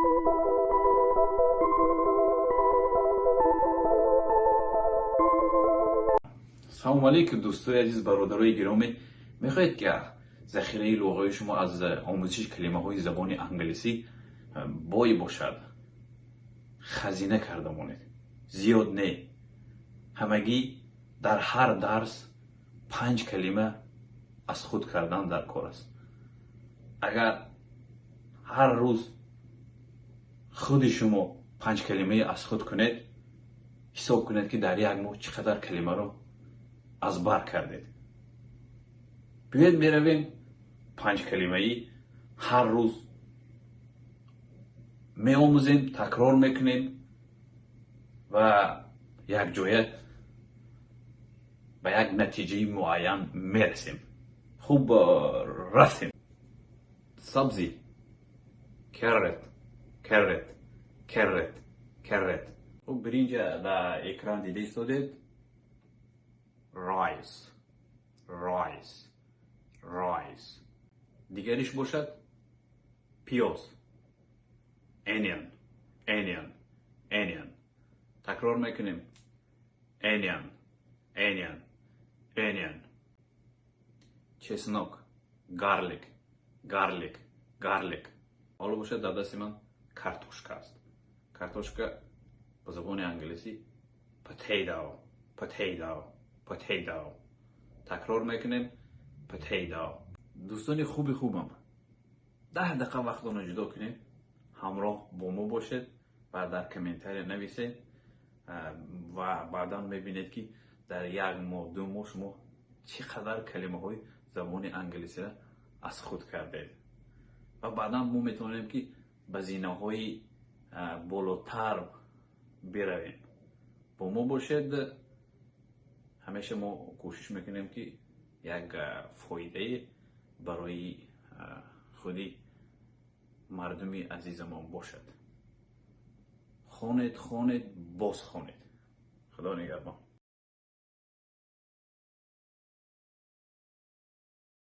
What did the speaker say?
Салому алейкум, дӯстои азиз, бародарои гиромӣ! Мехоҳед, ки захираи луғавии шумо аз омӯзиши калимаҳои забони англисӣ бой бошад, хазина карда монед? Зиёд не, ҳамагӣ дар ҳар дарс панҷ калима аз худ кардан дар кор аст. Агар ҳар рӯз худи шумо панҷ калимаи аз худ кунед, ҳисоб кунед, ки дар як моҳ чӣ қадар калимаро аз бар кардед. Биёед, меравем, панҷ калимаӣ ҳар рӯз меомӯзем, такрор мекунем ва якҷоя ба як натиҷаи муайян мерасем. Хуб, рафтем. Сабзӣ: carrot, carrot, carrot, carrot. Хуб, биринҷа дар экран дида истодед: rice, rice, rice. Дигариш бошад пиёз: onion, onion, onion. Такрор мекунем: onion, onion, onion. Чеснок: garlic, garlic, garlic. Ҳоло бошад, дар дасти ман картошка аст. Картошка ба забони англисӣ potato, potato, potato. Такрор мекунем: potato. Дӯстони хуби хубам, 10 дақиқа вақтонро ҷудо кунед, ҳамроҳ бо мо бошед ва дар комментария нависед ва баъдан мебинед, ки дар як моҳ, 2 моҳ шумо чӣ қадар калимаҳои забони англисиро аз худ кардед ва баъдан мо метавонем, ки ба зинаҳои болотар биравем. Бо мо бошед. Ҳамеша мо кӯшиш мекунем, ки як фоидае барои худи мардуми азизамон бошад. Хонед, хонед, боз хонед. Худо нигаҳбон.